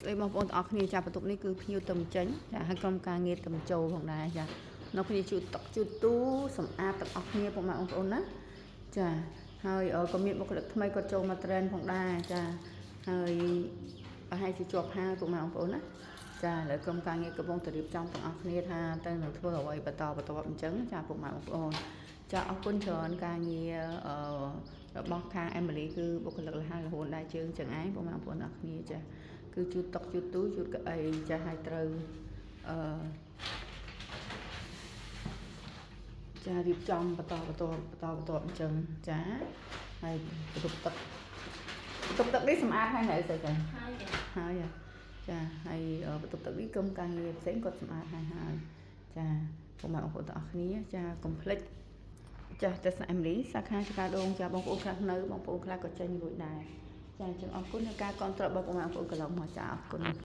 ស្ដីបងប្អូនទាំងអស់គ្នាចាបន្ទប់នេះគឺភ្ញៀវទៅចេញចាហើយក្រុមការងារទៅចូលផងដែរចានៅគ្នាជូតតុជូតទូសម្អាតទាំងអស់គ្នាពុកម៉ែបងប្អូនណាចាហើយក៏មានបុគ្គលិកថ្មីគាត់ចូលមក train ផងដែរចាហើយប្រហែលជាជាប់ហើយពុកម៉ែបងប្អូនណាចាឥឡូវក្រុមការងារកំពុងតែរៀបចំទាំងអស់គ្នាថាទៅនឹងធ្វើអ្វីបន្តបន្ទាប់អញ្ចឹងចាពុកម៉ែបងប្អូនចាអរគុណច្រើនការងារអឺរបស់ខាង Emily គឺបុគ្គលិករហ័សរហួនដែរជើងចឹងឯងពុកម៉ែបងប្អូនទាំងអស់គ្នាចាគឺជូតតុជូតទូជូតកៅអីចាឲ្យត្រូវអឺចារៀបចំបន្តបន្តបន្តបន្តអញ្ចឹងចាហើយបន្ទប់ទឹកបន្ទប់ទឹកនេះសម្អាតហើយនៅស្អីចា ហើយចា ហើយចាហើយបន្ទប់ទឹកនេះក្រុមការងារផ្សេងគាត់សម្អាតហើយហើយចាពុកម៉ែបងប្អូនទាំងអស់គ្នាចាកុំភ្លេចចាទស្សនអេមលីសាខាចកាដងចាបងប្អូនខ្លះនៅបងប្អូនខ្លះក៏ចេញរួចដែរចាអញ្ចឹងអរគុណក្នុងការគាំទ្ររបស់ពុកម៉ែបងប្អូនកន្លងមកចាអរគុណ។